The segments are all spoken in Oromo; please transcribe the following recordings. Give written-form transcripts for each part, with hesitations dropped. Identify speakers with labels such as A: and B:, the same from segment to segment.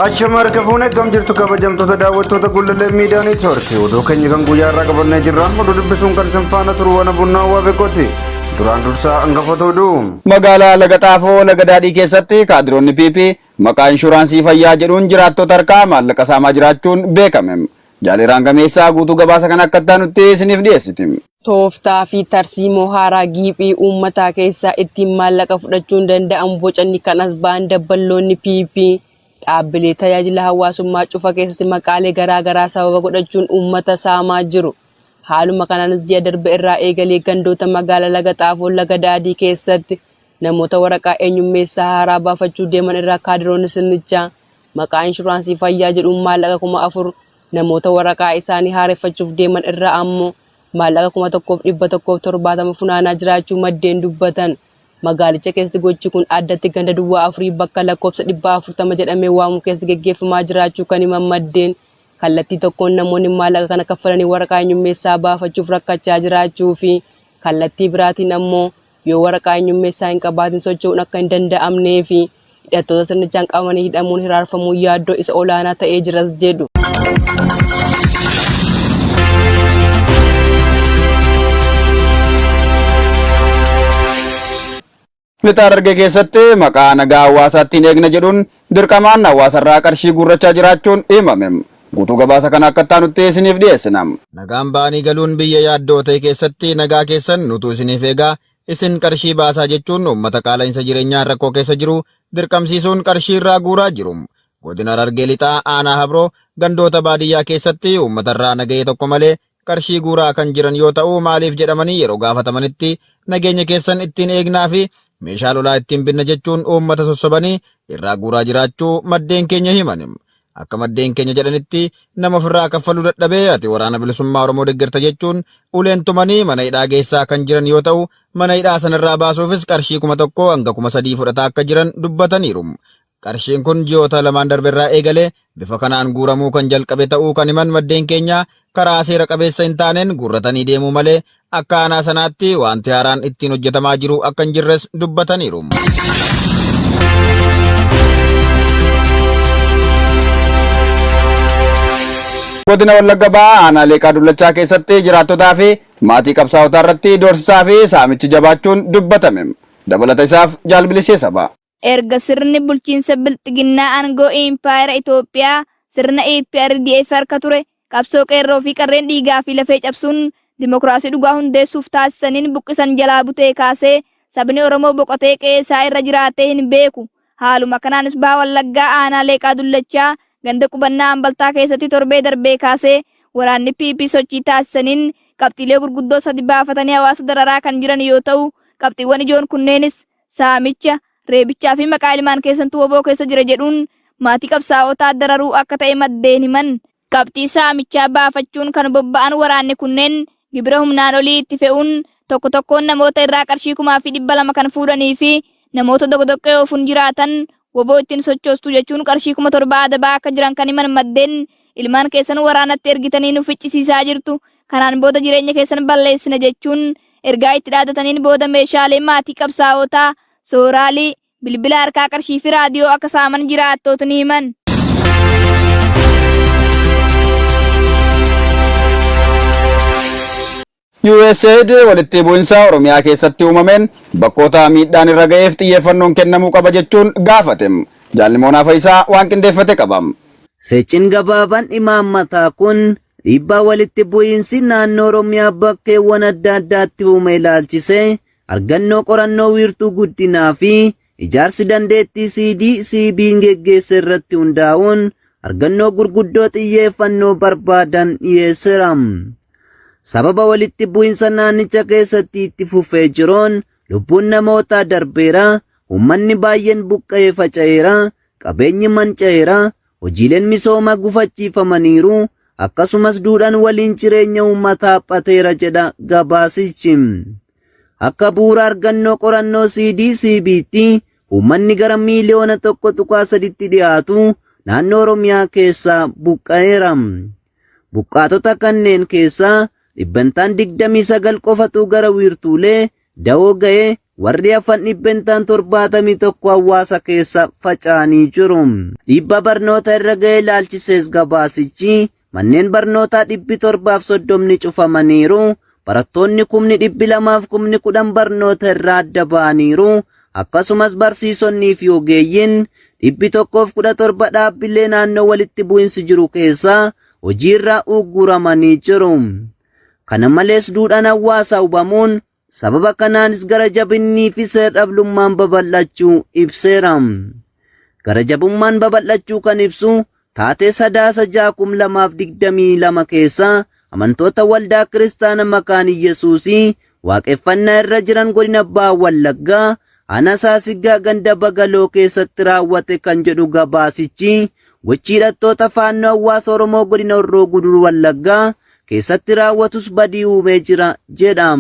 A: Ashama harka fuune akkam jirtu kabajamtoota daawwattoota Gullallee Miidiyaa Neetwoorkii oduu keenya kan guyyaa irraa qabannee jirra. Oduu dubbisuun kan isin faana turu wana bunnaa waa beekoti. Duraan dursaa hangafoota oduu.
B: Magaalaa Laga Xaafoo Laga Daadhii keessatti kaadiroonni PP maqaa inshuraansii fayyaa jedhuun jiraattota harkaa maallaqa saamaa jiraachuun beekame. Jaaleeraan Gameessaa guutuu gabaasa kana akka itti aanutti isiniif dhiyeessiti.
C: Tooftaa fi tarsiimoo haaraa giiphii uummataa keessaa ittiin maallaqa fudhachuun danda'amu bocanii kan as ba'an dabballoonni PP dhaabbilee tajaajila hawaasummaa cufa keessatti maqaalee garaa garaa sababa godhachuun uummata saamaa jiru. Haaluma kanaanis ji'a darbe irraa eegalee gandoota magaalaa Laga Xaafoo Laga Daadii keessatti namoota waraqaa eenyummeessaa haaraa baafachuu deeman irraa kaadiroonni sirnichaa maqaa inshuraansii fayyaa jedhuun maallaqa 4000 namoota waraqaa isaanii haareffachuuf deeman irraa ammoo maallaqa 1170 funaanaa jiraachuu maddeen dubbatan. Magaalicha keessatti gochi kun addatti ganda duwwaa afurii bakka lakkoofsa 440 jedhamee waamu keessatti geggeeffamaa jiraachuu kan himan maddeen, kallattii tokkoon namoonni maallaqa kana kaffalanii waraqaa eenyummeessaa baafachuuf rakkachaa jiraachuu fi kallattii biraatiin ammoo yoo waraqaa eenyummeessaa hin qabaatin socho'uun akka hin danda'amnee fi hidhattoota sirnichaan qabamanii hidhamuun hiraarfamuun yaaddoo isa olaanaa ta'ee jiras jedhu.
B: Lixa Harargee keessatti maqaa nagaa hawaasaa ittiin eegna jedhuun dirqamaan hawaasarraa qarshii guurrachaa jiraachuun himame. Guutuu gabaasa kana akka itti aanutti isiniif dhiyeessina. Nagaan ba'anii galuun biyya yaaddoo ta'e keessatti nagaa keessan nutu isiniif eegaa, isin qarshii baasaa jechuun uummata qaala'insa jireenyaan rakkoo keessa jiru dirqamsiisuun qarshii irraa guuraa jiru. Godina Harargee Lixaa Aanaa Habroo gandoota baadiyyaa keessatti uummatarraa nagahee tokko malee qarshii guuraa kan jiran yoo ta'u maaliif jedhamanii yeroo gaafatamanitti nageenya keessan ittiin eegnaa fi meeshaa lolaa ittiin binna jechuun uummata sossobanii irraa guuraa jiraachuu maddeen keenya himan. Akka maddeen keenya jedhanitti nama ofirraa kaffaluu dadhabee ati waraana bilisummaa Oromoo deggerta jechuun uleen tumanii mana hidhaa geessaa kan jiran yoo ta'u mana hidhaa sanarraa baasuufis qarshii 1000 hanga 3000 fudhataa akka jiran dubbataniiru. Qarshiin kun ji'oota lamaan darberraa eegalee bifa kanaan guuramuu kan jalqabe ta'uu kan himan maddeen keenya karaa seera qabeessa hin taaneen guurratanii deemuu malee akka aanaa sanaatti wanti haaraan ittiin hojjetamaa jiru akka hin jirres dubbataniiru. Godina Wallagga Bahaa aanaa Leeqaa Dullachaa keessatti jiraattotaa fi maatii qabsaa'otaa irratti doorsisaa fi saamichi jabaachuun dubbatame. Dabalata isaaf Jaal Bilisee Sabaa.
D: Erga sirni bulchiinsa Bilxiginnaa aangoo Impaayera Itoophiyaa sirna EPRDF harka ture qabsoo qeerroo fi qarreen dhiigaa fi lafee cabsuun dimokiraasii dhugaa hundeessuuf taasisaniin buqqisan jalaa butee kaasee sabni Oromoo boqotee qe'ee isaa irra jiraatee hin beeku. Haaluma kanaanis Baha Wallaggaa aanaa Leeqaa Dullachaa ganda qubannaa Ambaltaa keessatti torbee darbee kaasee waraanni PP sochii taasisaniin qabxiilee gurguddoo sadi baafatanii hawaasa dararaa kan jiran yoo ta'u, qabxiiwwan ijoon kunneenis saamicha, reebichaa fi maqaa ilmaan keessantu wbo keessa jira jedhuun maatii qabsaa'otaa dararuu akka ta'e maddeen himan. Qabxii saamichaa baafachuun kan bobba'an waraanni kunneen gibira humnaan olii itti fe'uun tokko tokkoon namoota irraa qarshii 2,200 kan fuudhanii fi namoota doqdoqqee oofuun jiraatan wbo ittiin sochoostu jechuun qarshii 7,000 adabaa akka jiran kan himan maddeen, ilmaan keessan waraanatti ergitanii nu ficcisiisaa jirtu, kanaan booda jireenya keessan balleessina jechuun ergaa itti dhaadataniin booda meeshaalee maatii qabsaa'otaa, sooraalii, bilbila harkaa qarshii fi raadiyoo akka saaman jiraattootni himan.
B: USAID walitti bu'insa Oromiyaa keessatti uumameen bakkoota miidhaan irra ga'eef xiyyeeffannoon kennamuu qaba jechuun gaafate. Jaal Nimoonaa Fayisaa waan qindeeffate qaba.
E: Sochiin gabaabaan imaammataa kun dhiibbaa walitti bu'iinsi naannoo Oromiyaa bakkeewwan adda addaatti uume ilaalchisee argannoo qorannoo wiirtuu guddinaa fi ijaarsi dandeettii CDCB'n geggeesse irratti hundaa'uun argannoo gurguddoo xiyyeeffannoo barbaadan dhiyeesseera. Sababa walitti bu'iinsa naannicha keessatti itti fufee jiruun lubbuun namootaa darbeera, uummanni baay'een buqqa'ee faca'eera, qabeenyi manca'eera, hojiileen misoomaa gufachiifamaniiru, akkasumas duudhaan waliin jireenya uummataa haphateera jedha gabaasichi. Akka bu'uura argannoo qorannoo CDCB'tti uummanni gara miiliyoona 1.3tti dhiyaatu naannoo Oromiyaa keessaa buqqa'eera. Buqqaatota kanneen keessaa dhibbantaan 29 qofatu gara wiirtuulee dawoo ga'ee warri hafan dhibbentaan 71 hawaasa keessa faca'anii jiru. Dhiibbaa barnoota irra ga'e ilaalchisees gabaasichi manneen barnootaa 730 cufamaniiru. Barattoonni kumni 200 fi kumni 10 barnoota irraa adda ba'aniiru. Akkasumas barsiisonnii fi ogeeyyiin 117 dhaabbilee naannoo walitti bu'insi jiru keessaa hojiirraa ugguramanii jiru. Kana malees duudhaan hawaasaa hubamuun sababa kanaanis gara jabinnii fi seer-dhablummaan babal'achuu ibseera. Gara jabummaan babal'achuu kan ibsu taatee Sadaasa 6 2022 keessa amantoota waldaa kiristaana Makaan Iyyasuusii waaqeffannaa irra jiran godina Baha Wallaggaa aanaa Saasiggaa ganda Bagaloo keessatti raawwate kan jedhu gabaasichi gochi hidhattoota faannoo hawaasa Oromoo godina Horroo Guduruu Wallaggaa keessatti raawwatus badii uumee jira jedha.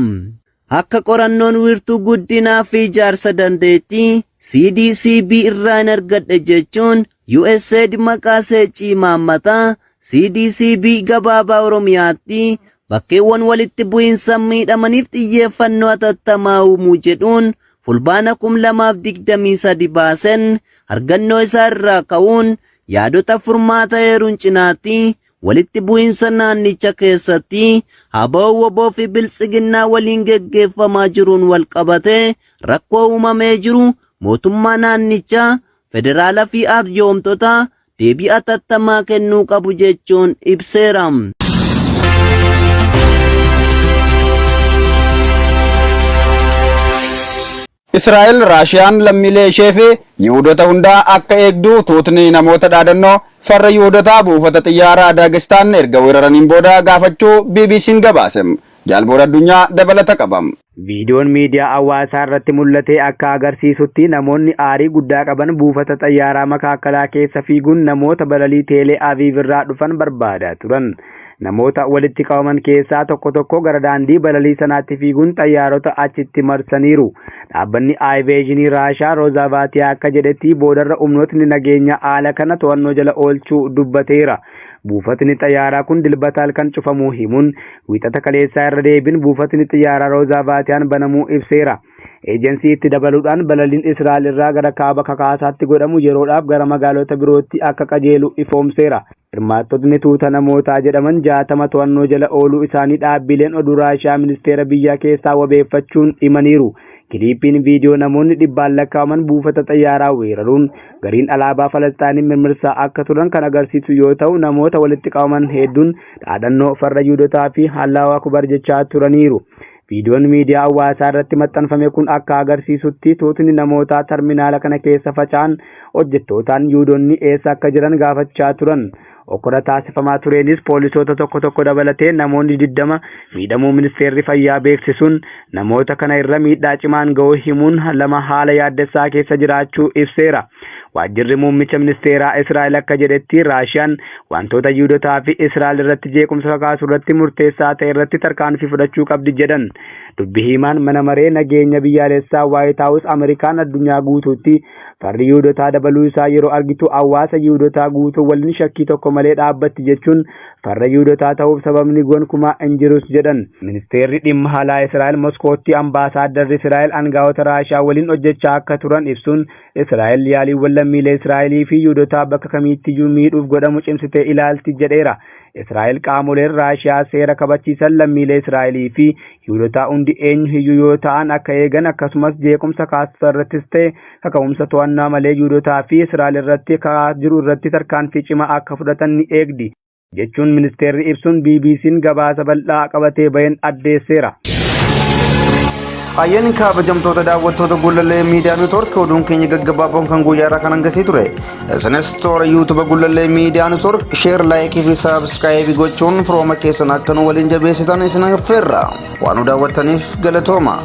E: Akka qorannoon wiirtuu guddinaa fi ijaarsa dandeettii CDCB irraa hin argadhe jechuun USAID maqaa seeccii imaammataa CDCB gabaabaa Oromiyaatti bakkeewwan walitti bu'iinsa miidhamaniif xiyyeeffannoo hatattamaa uumuu jedhuun Fulbaana 2023 baasen argannoo isaa irraa ka'uun yaadota furmaata eeruun cinaatti walitti bu'iinsa naannicha keessatti ABO WBO fi Biltsiginnaa waliin geggeeffamaa jiruun wal qabatee rakkoo uumamee jiru mootummaa naannichaa, federaala fi arjoomtota deebii hatattamaa kennuu qabu jechuun ibseera.
B: Israa'el Raashiyaan lammiilee ishee fi Yihuudota hundaa akka eegdu tuutni namoota dhaadannoo farra Yihuudotaa buufata xiyyaaraa Daagestaan erga weeraraniin booda gaafachuu BBC'n gabaase. Jaalboor Addunyaa dabalata qaba.
F: Viidiyoon miidiyaa hawaasaa irratti mul'ate akka agarsiisutti namoonni aarii guddaa qaban buufata xayyaaraa makaakkalaa keessa fiiguun namoota balalii Teelee Aviiv irraa dhufan barbaadaa turan. Namoota walitti qabaman keessaa tokko tokko gara daandii balalii sanaatti fiiguun xayyaarota achitti marsaniiru. Dhaabbanni Ayiveeshinii Raashaa Roozavaatiyaa akka jedhetti boodarra humnootni nageenyaa haala kana to'annoo jala oolchuu dubbateera. Buufatni xayyaaraa kun Dilbata halkan cufamuu himuun Wiixata kaleessaa irra deebiin buufatni xiyyaaraa Roozaavaatiyaan banamuu ibseera. Eejensii itti dabaluudhaan balaliin Israa'el irraa gara kaaba kakaasaatti godhamu yeroodhaaf gara magaalota birootti akka qajeelu ifoomseera. Hirmaattotni tuuta namootaa jedhaman 60 to'annoo jala ooluu isaanii dhaabbileen oduu Raashiyaa ministeera biyya keessaa wabeeffachuun himaniiru. Kiliippiin viidiyoo namoonni dhibbaan lakkaa'aman buufata xayyaaraa weeraruun gariin alaabaa Falasxaanii mirmirsaa akka turan kan agarsiisu yoo ta'u namoota walitti qabaman hedduun dhaadannoo farra Yihudotaa fi Allaahu Akubar jechaa turaniiru. Viidiyoon miidiyaa hawaasaa irratti maxxanfame kun akka agarsiisutti tuutni namootaa tarminaala kana keessa faca'an hojjettootaan Yihudoonni eessa akka jiran gaafachaa turan. Okkora taasifamaa tureenis poolisoota tokko tokko dabalatee namoonni 20 miidhamuu ministeerri fayyaa beeksisuun namoota kana irra miidhaa cimaan ga'uu himuun lama haala yaaddessaa keessa jiraachuu ibseera. Waajjirri muummicha ministeeraa Israa'el akka jedhetti Raashiyaan wantoota Yihudotaa fi Israa'el irratti jeequmsa kakaasu irratti murteessaa ta'e irratti tarkaanfii fudhachuu qabdi jedhan. Dubbi himaan mana maree nageenya biyyaalessaa Waayit Haawus Ameerikaan addunyaa guutuutti farri Yihudotaa dabaluu isaa yeroo argitu hawaasa Yihudotaa guutuu waliin shakkii tokko malee dhaabbatti jechuun farra Yihudotaa ta'uuf sababni gonkumaa hin jirus jedhan. Ministeerri dhimma alaa Israa'el Moskootti ambaasaaddarri Israa'el angaa'ota Raashiyaa waliin hojjechaa akka turan ibsuun Israa'el yaaliiwwan lammiilee Israa'elii fi Yihudotaa bakka kamiittiyyuu miidhuuf godhamu cimsitee ilaalti jedheera. Israa'el qaamoleen Raashiyaa seera kabachiisan lammiilee Israa'elii fi Yihudotaa hundi eenyu iyyuu yoo ta'an akka eegan akkasumas jeequmsa kaasisa irrattis ta'e kaka'umsa to'annaa malee Yihudotaa fi Israa'el irratti ka'aa jiru irratti tarkaanfii cimaa akka fudhatan ni eegdi jechuun ministeerri ibsuun BBC'n gabaasa bal'aa qabatee baheen addeesseera.
A: Hayyeen kabajamtoota daawwattoota Gullallee Miidiyaa Neetwoork oduun keenya gaggabaaboon kan guyyaa irraa kan hangasii ture. Isinis toora YouTube Gullallee Miidiyaa Neetwoork sheer, laayikii fi saabskraayibii gochuun firooma keessan akka nu waliin jabeessitan isin affeerra. Waan nu daawwattaniif galatooma.